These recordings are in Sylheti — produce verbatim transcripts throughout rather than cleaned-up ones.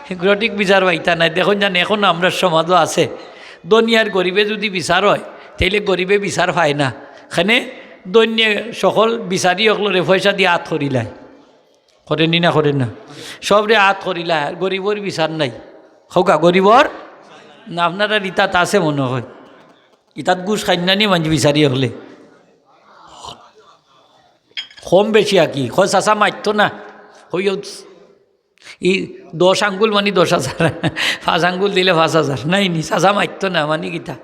সঠিক বিচার পাইতা নায়। দেখইন জানি, এখনো আমরার সমাজো আছে, ধনী আর গরিবে যুদি বিচার অয়, তাইলে গরিবে বিচার পায় না। কেনে? ধনীয়ে সকল বিচারি অকলরে পয়সা দি আত করিলায়। করেনি না, করেন না? সবরে আত করিলায়, আর গরিবর বিচার নাই। কউক্কা, গরিবর না, আপনারার ইতাত আছে মনো অয়। ইতাত ঘুষ খাইন না নি মানষে বিচারি অকলে? কম বেশি আর কি। কয় চাচা মাততো না। কইও ই দশ আঙ্গুল মানি দশ হাজার, পাঁচ আঙ্গুল দিলে পাঁচ হাজার। নাই নি, চাচা মাততো না, মানি কিতা?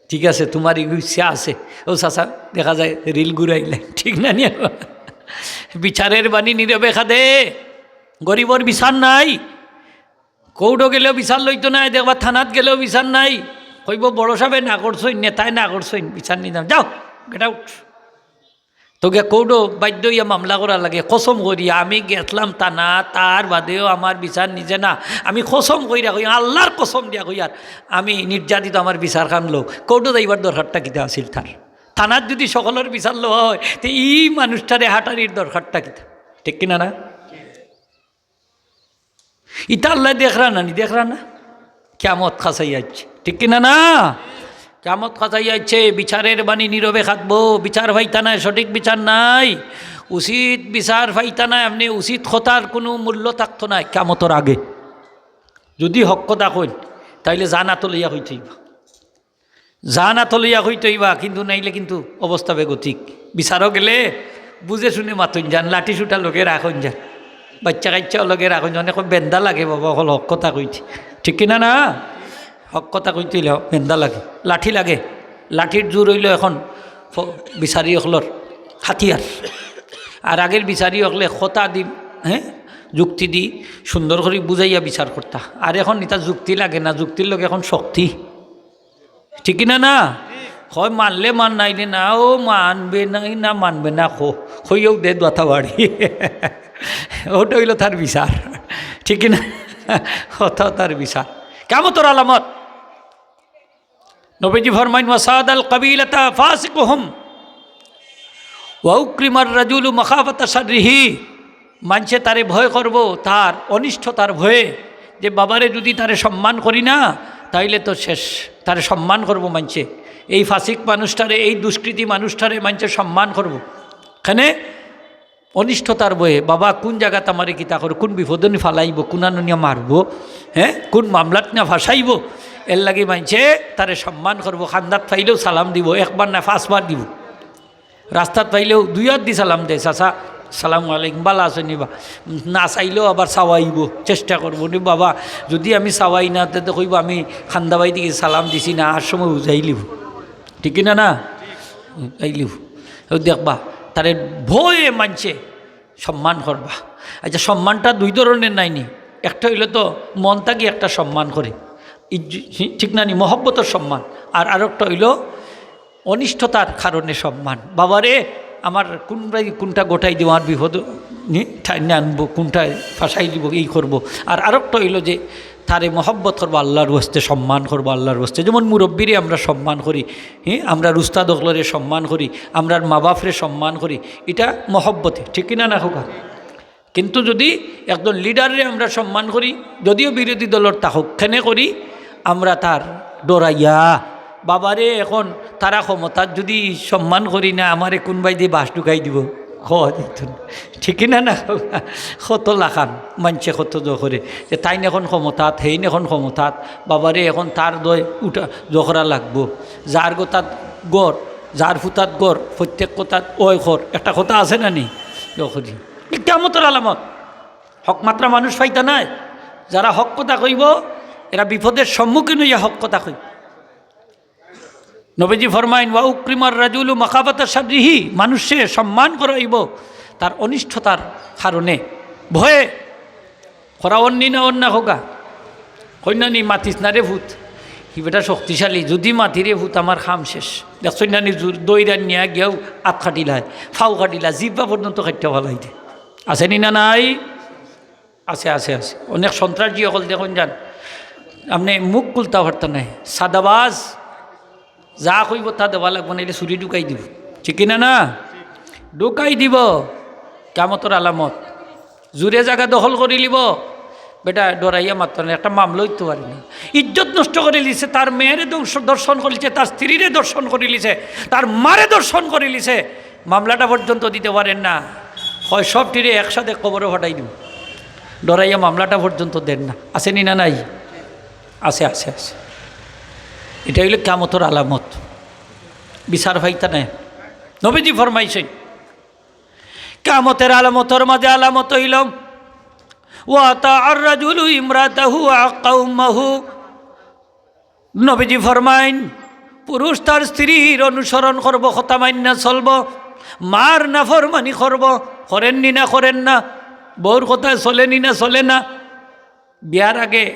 ঠিক আছে, তুমার ইগু ইচ্ছা আছে। অউ চাচা দেখা যায় রিল ঘুরাইলাইন, ঠিক না নি? বিচারের বাণী নীরবে কাঁদে, গরিবর বিচার নাই। কোর্টো গেলেও বিচার লইতো নায়, দেখবা থানাত গেলেও বিচার নাই। কইবো, "বড় সাবে না করছইন, নেতায় না করছইন, বিচার নিতাম, যাও, get out।" তো গিয়া কোর্টো বাধ্য অইয়া মামলা করা লাগে, কসম করি আমি গেছলাম থানা, তার বাদেও আমার বিচার নিছে না। আমি কসম কইরা কই, আল্লার কসম দিয়া কইয়ার, আমি নির্যাতিত, আমার বিচার খান লও। কোর্টো যাইবার দরকারটা কিতা আছিল তার? থানাত যুদি সকলর বিচার লওয়া অয়, তে ই মানুষটারে হাটানির দরকারটা কিতা? ঠিক কিনা না? ইতা আল্লায় দেখরা না নি, দেখরা না? কিয়ামত কাছাই আইছে, ঠিক কিনা না? কিয়ামত কাছাই আইছে, বিচারের বাণী নীরবে কাঁদবো, বিচার পাইতা নায়, সঠিক বিচার নাই, উচিত বিচার পাইতা নায়, আপনে উচিত কথার কুনু মূল্য থাকতো নায় কিয়ামতর আগে। যুদি হক কথা কইন, তাইলে জান আতো লইয়া কইতে অইবা। জান আতো লইয়া কইতে অইবা, কিন্তু নাইলে কিন্তু অবস্থা বেগতিক। বিচারো গেলে বুঝে শুনে মাতইন যান, লাঠি সুটা লগে রাখইন যান, বাইচ্চা কাইচ্চাও লগে রাখইন যান। অনেক বেন্দা লাগে বাবা, অকল হক কথা কইতে, ঠিক কিনা না? হক কথা কইতে অইলে বেন্দা লাগে, লাঠি লাগে। লাঠির জোর অইলো এখন ফ-, বিচারি অকলর হাতিয়ার। আর আগের বিচারি অকলে কথা দি, হ্যাঁ, যুক্তি দি সুন্দর করি বুঝাইয়া বিচার করতা। আর এখন ইতা যুক্তি লাগে না, যুক্তির লগে এখন শক্তি। ঠিক কিনা না? কয় মানলে মান, নাইলে না। ও মানবে নাই না মানবে না, কো, কইও দে দোয়াতা বাড়ি। ওটা অইলো তার বিচার, ঠিক কিনা? ওটা তার বিচার। কিয়ামতর আলামত। নবীজি ফরমাইন, "ওয়াসাদাল কাবিলাতা ফাসিকুহুম, ওয়া উকরিমার রাজুলু মাখাফাতা শাররিহি।" মানষে তারে ভয় করবো, তার অনিষ্টতার ভয়ে, যে বাবারে যুদি তারে সম্মান করি না, তাইলে তো শেষ। তারে সম্মান করবো মানষে। এই ফাসিক মানুষটারে, এই দুষ্কৃতি মানুষটারে মানষে সম্মান করবো। কেনে? অনিষ্টতার ভয়ে, বাবা কুন জাগাত আমারে কিতা করে, কুন বিপদো নি ফালাইবো, কুনানো নিয়া মারবো, হ্যাঁ, কুন মামলাত না ফাঁসাইবো, এর লাগি মানষে তারে সম্মান করবো। খান্দাত পাইলেও সালাম দিবো, একবার না পাঁচবার দিবো। রাস্তাত পাইলেও দুই আত দি সালাম দেয়, "চাচা, সালামু আলাইকুম, বালা আছইন নি বা?" না চাইলেও আবার চাওয়াইবো, চেষ্টা করবো, "নি বাবা, যুদি আমি চাওয়াই না, তে তো কইবো আমি খান্দাবাই দিকে সালাম দিছি না, আর সময় বুঝাইলিবো।" ঠিক কিনা না? বুঝাইলিবো। অউ দেখবা, তারে ভয়ে মানষে সম্মান করবা। আচ্ছা, সম্মানটা দুই ধরনের নায় নি? একটা অইলো তো মন থাকি একটা সম্মান করে, ইজ্জ-, ঠিক না নি, মহব্বতর সম্মান। আর আরেকটা অইলো অনিষ্টতার কারণে সম্মান। বাবারে, আমার কুন ভাই কুনটা গটাই দিব, আমার বিপদ নি ঠাইনে আনবো, কুনটা ফাঁসাই দিব, এই করবো। আর আরেকটা অইলো যে তারে মহব্বত করবো আল্লার ওয়াস্তে, সম্মান করবো আল্লার ওয়াস্তে। যেমন মুরব্বিরে আমরা সম্মান করি, হ্যাঁ, আমরার উস্তাদ অকলরে সম্মান করি, আমরার মা বাপরে সম্মান করি, ইটা মহব্বতে, ঠিক কিনা না কউক্কা? কিন্তু যুদি একজন লিডাররে আমরা সম্মান করি, যদিও বিরোধী দলর তা হউক, কেনে করি? আমরা তার ডরাইয়া, বাবারে, এখন তারা ক্ষমতাত, যুদি সম্মান করি না, আমারে কুনবায়দি বাঁশ ঢুকাই দিবো, কওয়া যাইতো না। ঠিক কিনা না? কত লাখান মানষে কত জো করে যে তাইন এখন ক্ষমতাত, হেইন এখন ক্ষমতাত, বাবারে, এখন তার দয় উঠা জো করা লাগবো। যার গোতাত ঘর, যার ফুতাত ঘর, প্রত্যেক কথাত অয় ঘর, একটা কথা আছে না নি? জো করি। ই কিয়ামতর আলামত। হক মাতরা মানুষ পাইতা নায়। যারা হক কথা কইবো, এরা বিপদের সম্মুখীন অইয়া হক কথা কইবো। নবীজি ফরমাইন, "ওয়া উকরিমার রাজুলু মাখাফাতা শাররিহি", মানুষে সম্মান করাইবো তার অনিষ্টতার কারণে, ভয়ে। করা অন্নি না অন্না কউক্কা। কইন না নি, "মাতিস না রে ফুত, হি বেটা শক্তিশালী, যুদি মাতি রে ফুত আমার কাম শেষ।" দেখছইন না নি, জুর দইরা নিয়া গিয়াও আত কাটিলায়, ফাও কাটিলায়, জিব্বা পর্যন্ত কাটিয়া ফালাই দে। আছে নি না নাই? আছে, আছে, আছে। অনেক সন্ত্রাসী অকল দেখইন যান, আপনে মুখ খুলতা পারতা নায়। সাদাবাজ, যা কইবো তা দেওয়া লাগবো, নাইলে ছুরি ঢুকাই দিবো। ঠিক কিনা না? ঢুকাই দিবো। কিয়ামতর আলামত। জুরে জাগা দখল করিলিবো। বেটা ডরাইয়া মাততো না, একটা মামলা অইতো পারে না। ইজ্জত নষ্ট করিলিছে, তার মেয়েরে ধ্বংস-, ধর্ষণ করিলিছে, তার স্ত্রীরে ধর্ষণ করিলিছে, তার মারে ধর্ষণ করিলিছে, মামলাটা পর্যন্ত দিতে পারেন না। কয় সবটিরে একসাথে কবরো ফাটাই দিমু। ডরাইয়া মামলাটা পর্যন্ত দেন না। আছে নি না নাই? আছে, আছে, আছে। ইটা অইলো কিয়ামতর আলামত। বিচার পাইতা নায়। নবীজি ফরমাইছইন, কিয়ামতর আলামতর মাঝে আলামত অইলো, "ওয়াতাআর রাজুলু ইমরাতাহু ওয়া আক্কা উম্মাহু।" নবীজি ফরমাইন, পুরুষ তার স্ত্রীর অনুসরণ করবো, কথা মাইন্না চলবো, মার নাফরমানি করবো, করেন নি না করেন না, বউর কথায় চলে নি না চলে না। বিয়ার আগে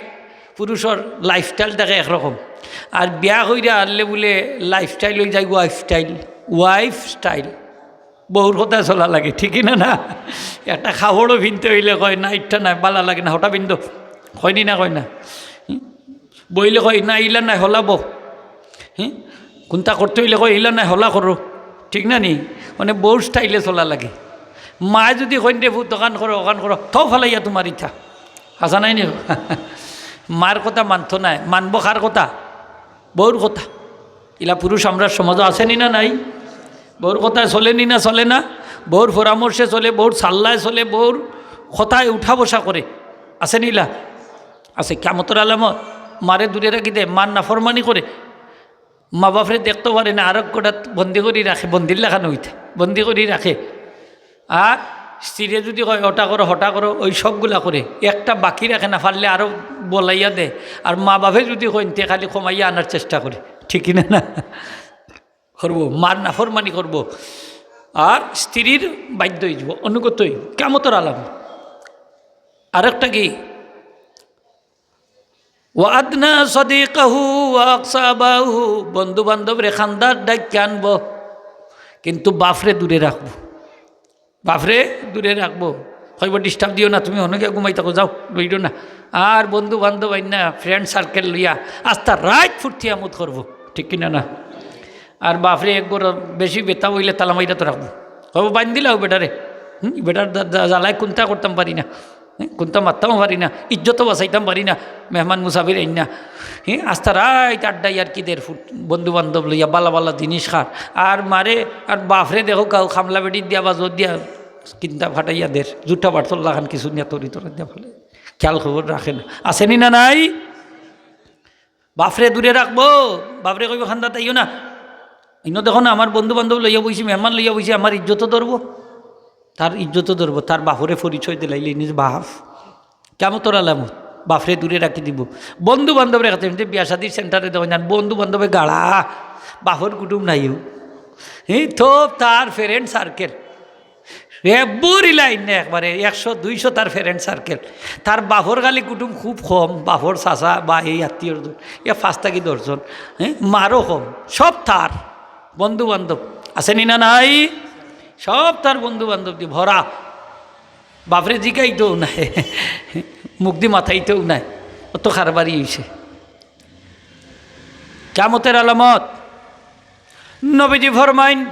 পুরুষর লাইফস্টাইল থাকে একরকম, আর বিয়া কইরা আনলে বুলে লাইফস্টাইল অই যায় ওয়াইফ স্টাইল, ওয়াইফ স্টাইল। বউর কথায় চলা লাগে, ঠিক না না? একটা কাপড়ও পিনতে অইলে কয়, "না, ইটা নায়, বালা লাগে না, হটা পিন্দো।" কয় নি না, কয় না? বইলে কয়, "না, ইলা নায়, হলা বও।" হুম? কুন্তা করতে অইলে কয়, "ইলা নায়, হলা করো।" ঠিক না নি? মানে বউর স্টাইলে চলা লাগে। মায় যুদি কইন, "রে পুত, অখান করো, অখান করো," থো ফালাইয়া তুমার ইটা। হাছা নায় নি? মার কথা মানতো নায়, মানবো কার কথা? বউর কথা। ইলা পুরুষ আমরার সমাজো আছে নি না নাই? বউর কথায় চলে নি না চলে না? বউর পরামর্শে চলে, বউর সাল্লায় চলে, বউর কথায় উঠা বসা করে। আছে নি ইলা? আছে। কিয়ামতর আলামত, মারে দূরে রাখি দে, মার নাফরমানি করে, মা বাপরে দেখতো পারে না, আরক কোঠাত বন্দি করি রাখে, বন্দির লাখান অইতে, বন্দি করি রাখে। আর স্ত্রীরে যুদি কয়, "ওটা করো, হটা করো", ওই সবগুলা করে, একটা বাকি রাখে না, পারলে আরো বলাইয়া দে। আর মা বাপে যুদি কইন, তে খালি কমাইয়া আনার চেষ্টা করে, ঠিক কি না না? করবো, মার নাফরমানি করবো, আর স্ত্রীর বাধ্য অই যাইবো, অনুগত অই যাইবো। কিয়ামতর আলামত। আরেকটা কি? "ওয়া আদনা সাদিকাহু ওয়া আকসা আবাহু", বন্ধু বান্ধবরে খান্দাত ডাইক্কা আনবো, কিন্তু বাপরে দূরে রাখবো, বাপরে দূরে রাখবো। কইবো, "Disturb দিও না, তুমি অনো গিয়া ঘুমাই থাকো, যাও, লইরো না।" আর বন্ধু বান্ধব আইন্না, friend circle লইয়া আস্তা রাইত ফুর্তি আমোদ করবো, ঠিক কি না না? আর বাপরে এক ঘর বেশি বেতাব অইলে তালা মাইরা তো রাখবো, কইবো, "বান্দিলাও বেটারে, হুম, বেটার দা-, দা-, জ্বালায় কুন্তা করতাম পারি না।" হ্যাঁ, কুন্তা মাততামও পারি না, ইজ্জতও বাঁচাইতাম পারি না, মেহমান মুসাফির আইন্না। হ্যাঁ, আস্তা রাইত আড্ডা ইয়ার্কি দের ফুট, বন্ধু বান্ধব লইয়া বালা বালা জিনিস খার। আর মারে আর বাপরে দেখো কাউ কামলা বেটির দিয়া বা জোর দিয়া কিন্তা ফাটাইয়া দের, জুটা বাটতর লাখান কিছু নিয়া তরি তরা দিয়া ফালে। খেয়াল খবর রাখে না। আছে নি না নাই? বাপরে দূরে রাখবো, বাপরে কইবো, "খান্দাত আইও না।" ইনো দেখো না, আমার বন্ধু বান্ধব লইয়া বইছি, মেহমান লইয়া বইছি, আমার ইজ্জতও ধরবো, তার ইজ্জতও ধরবো, তার বাপরে পরিচয় দিলাইলে নিজ বাপ। কিয়ামতর আলামত, বাপরে দূরে রাখি দিবো। বন্ধু বান্ধবরে কাছে, এমনি বিয়া শাদির centre-এ দেখো না, বন্ধু বান্ধবে গাড়া, বাপর কুটুম নাইও। হ্যাঁ, তো তার friend circle। এ বুড়ি লাইন না একবারে, একশো দুইশো তার friend circle। তার বাপর খালি কুটুম খুব কম, বাপর চাচা বা এই আত্মীয় জন, এ পাঁচ থাকি দশ জন, হ্যাঁ, মারও কম, সব তার বন্ধু বান্ধব। আছে নি না নাই? সব তার বন্ধু বান্ধব দি ভরা। বাপরে জিগাইতেও নাই, মুখ দি মাতাইতেও নাই, অত কারবারি অইছে। কিয়ামতর আলামত, নবীজি ফরমাইন,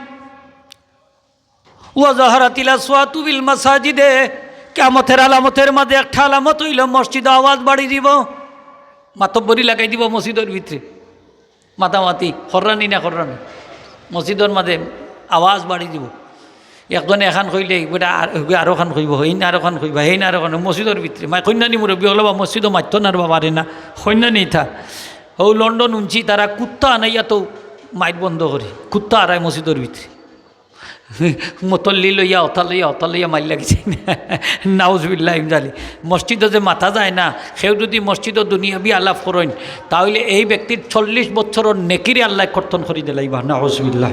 "ওয়া যাহারাতিল আসওয়াতু ফিল মাসাজিদে।" কিয়ামতর আলামতর মাঝে একটা আলামত অইলো মসজিদো আওয়াজ বাড়ি দিবো, মাতব্বরি লাগাই দিবো মসজিদর ভিতরে, মাতামাতি, কররা নি না কররা নি, মসজিদর মাঝে আওয়াজ বাড়ি দিবো। একজনে এখান কইলে বেটা আর, আরোখান কইবো, হেইন আরোখান কইবা, হেইন আরোখান, মসজিদর ভিতরে। মাই কইন্না নি মুরব্বি অকলে বা মসজিদো মাততো না রে বাবা রে না, কইন্না নি ইতা। হউ লন্ডন উনছি, তারা কুত্তা আনাইয়া তো মাইর বন্ধ করে, কুত্তা আরায় মসজিদর ভিতরে। মতল্লি লইয়া, অতা লইয়া, অতা লইয়া মাইর লাগিছে। নাউজুবিল্লাহ ইমজালি। মসজিদো যে মাতা যায় না, কেউ যুদি মসজিদো দুনিয়াবি আলাপ করইন, তাহলে এই ব্যক্তির চল্লিশ বছরর নেকিরে আল্লায় কর্তন করি দিলাইবা। নাউজুবিল্লাহ।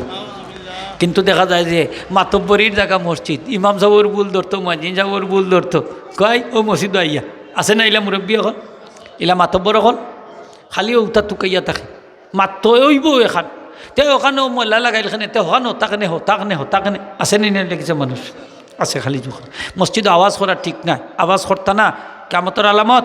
কিন্তু দেখা যায় যে মাতব্বরির জাগা মসজিদ, ইমাম সাবর ভুল ধরতো, মুয়াজ্জিন সাবর ভুল ধরতো, কয়, "ও মসজিদো আইয়া।" আছে না ইলা মুরব্বি অকল, ইলা মাতব্বর অকল, খালি উতা তুকাইয়া থাকে। মাততো অইবো এখান। তে ওখানো ময়লা লাগাইল কেনে, তে ওখানো হতা কেনে, হতা কেনে, হতা কেনে। আছে নি না দেখছে মানুষ? আছে খালি যখন। মসজিদো আওয়াজ করা ঠিক না, আওয়াজ করতা না, কিয়ামতর আলামত।